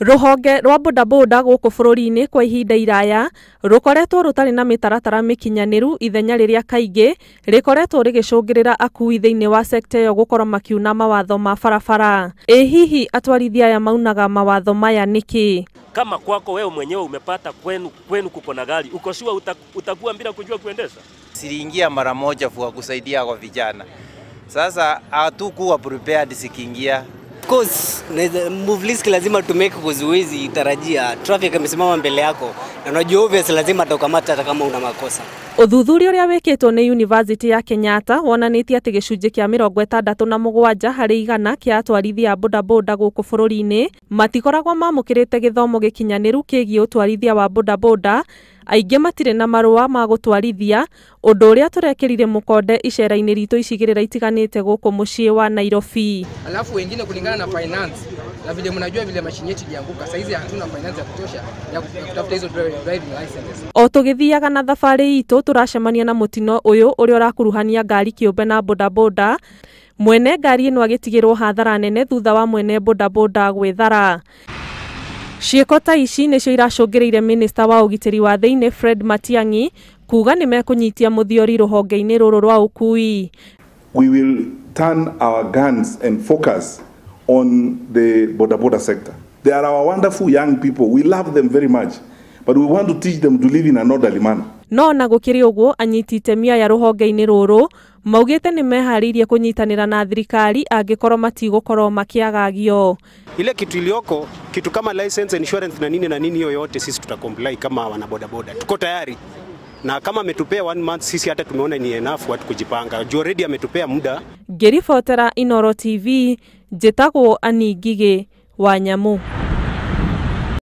Rũhonge rwa bodaboda gũkũ bũrũri-inĩ kwa ihinda iraya rũkoretwo rũtarĩ na mĩtaratara mĩkinyanĩru, ithenya rĩrĩa kaingĩ rĩkoretwo rĩgĩcũngĩrĩra akui thĩinĩ wa sekta ĩyo gũkorwo makiuna mawatho ma barabara. Ĩ hihi atwarithia aya maunaga mawatho maya nĩkĩ? Kama kwako wewe mwenyewe umepata kwenu kuko na gari, uko sure utakuwa bila kujua kuendesha? Siliingia mara moja kwa kusaidia kwa vijana. Sasa hatukuwa prepared sikiingia. Of course, move risk lazima tumeke cause huwezi tarajia traffic amesimama mbele yako na unajua obvious lazima atakukamata hata kama una makosa. Ũthuthuria ũrĩa wĩkĩtwo nĩ University ya Kenyatta wonanĩtie atĩ gĩcunjĩ kĩa 67 harĩ igana kĩa atwarithia a bodaboda gũkũ bũrũri-inĩ matikoragwo mamũkĩrĩte gĩthomo gĩkinyanĩru kĩgiĩ ũtwarithia wa bodaboda. Aingĩ matirĩ na marũa ma gũtwarithia, ũndũ ũrĩa tũrekĩrire mũkonde icera-inĩ ritũ icigĩrĩra itiganĩte gũkũ mũciĩ wa Nairobi. Alafu wengine kulingana na finance na vile mnajua vile mashine yetu ilianguka, saizi hatuna finance ya kutosha ya kutafuta hizo driving licenses. O tũgĩthiaga na thabarĩ itũ tũracemania na mũtino ũyũ ũrĩa ũrakuruhania ngari kĩũmbe na bodaboda. Mwene ngari ĩno agĩtigĩrwo hathara nene thutha wa mwene bodaboda gwĩthara. Ciĩko ta ici nĩcio iracũngĩrĩire minista wa ũgitĩri wa thĩinĩ Fred Matiang'i kuga nĩ mekũnyitia mũthiori rũhonge-inĩ rũrũ rwa ũkui. We will turn our guns and focus on the bodaboda sector. They are our wonderful young people. We love them very much, but we want to teach them to live in an orderly manner. No na gũkĩrĩ ũguo, anyiti itemi aya rũhonge-inĩ rũrũ maugĩte nĩ meharĩirie kũnyitanĩra na thirikari angĩkorwo matigũkorwo makĩagagio. Ile kitu iliyoko, kitu kama license, insurance na nini yoyote, sisi tutacomply kama wana bodaboda. Tuko tayari. Na kama ametupea 1 month, sisi hata tumeona ni enough watu kujipanga. Juu already ametupea muda. Ngĩribotera Inooro TV, njĩtagwo Annie Ngigĩ wa Nyamu.